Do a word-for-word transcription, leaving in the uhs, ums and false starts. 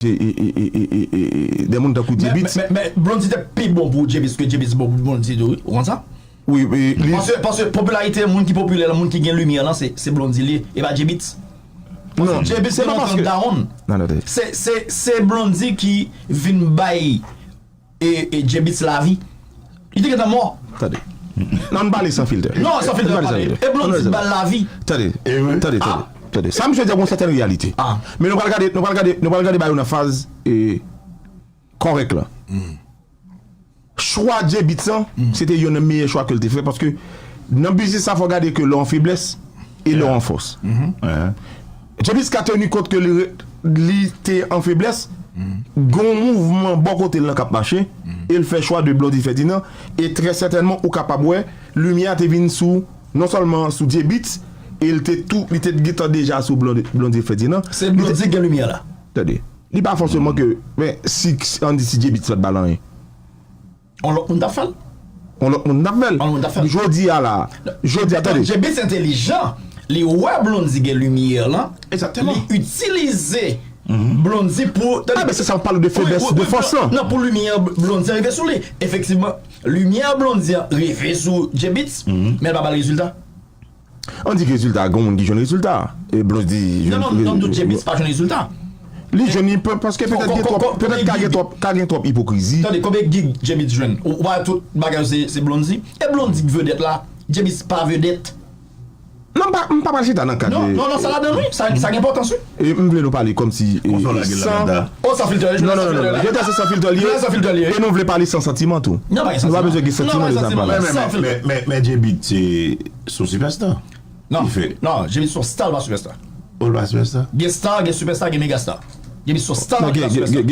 de moun tankou J-Beatz. Men Blondy te pi bon pou J-Beatz ke J-Beatz bon pou Blondy tou, wi. Ou konn sa? Wi, li... Paske, paske popilarite moun ki popilè la, moun ki gen limyè lan, se, se Blondy li ye, e pa J-Beatz. Non, J-Beatz te lontan down. Se, se, se Blondy ki vin bay e, e J-Beatz lavi. Li te gentan mò. Tande. Non, ann pale san filtè. Non, san filtè, ann pale. E Blondy ba l lavi. Tande, tande, tande, tande. Sa misye di a gon sètèn reyalite. Men nou pral gade, nou pral gade, nou pral gade bagay yo nan faz e, kòrèk lan. Chwa J-Beatz lan, se te youn nan meyè chwa ke l te fè, paske nan biznis sa, fò gade ke lè w an feblès e lè w an fòs. J-Beatz ka teni kont ke li, li te an feblès, gon mouvman bò kote l lan k ap mache, e l fè chwa de Blondy Ferdinand, e trè sètènman, ou kapab wè, limyè a te vin sou, non sèlman sou J-Beatz, e l te tou, li te gentan deja sou Blondy, Blondy Ferdinand. Se Blondy ki gen limyè la. Tande, li pa fòseman ke, men si, ann di si J-Beatz pa t ba l anyen. On lòt moun t ap fè l. On lòt moun t ap fè l. On lòt moun t ap fè l. Jodi a la, jodi a, tande. J-Beatz entèlijan, li wè Blondy gen limyè lan, li itilize Blondy pou, tande. Ah, ben, se sa, w pale de feblès, de fòs lan. Non, pou limyè Blondy rive sou li. Efektivman, limyè Blondy an rive sou J-Beatz, men l pa ba l rezilta. Ann di ke rezilta, gen moun ki jwenn rezilta. E Blondy jwenn... Non, non, non, m dout J-Beatz pa jwenn rezilta. Li jwenn li, paske petèt gen twòp, petèt ka gen twòp, ka gen twòp ipokrizi. Tande, konbyen gig J-Beatz jwenn? Ou pa tout bagay se, se Blondy? E Blondy k vedèt la, J-Beatz pa vedèt. Non, m pa, m pa pral chita nan kad... Non, non, non, sa ladan l, wi. Sa, sa gen enpòtans, wi. E m vle nou pale kòmsi, e, san... Oh, san filtè, non, non, non, non. Jodi a se san filtè li ye. San filtè li ye. E nou vle pale san santiman tou. Non, pa gen santiman. Nou pa bezwen gen santiman de sa pale. Men, men, men, men, men J-Beatz se, se yon sipèsta. Non, non, J-Beatz se yon star, pa sipèsta. Oh, l pa sipèsta? Gen star, gen sipèsta, gen megastar. J-Beatz se yon star, pa sipèsta.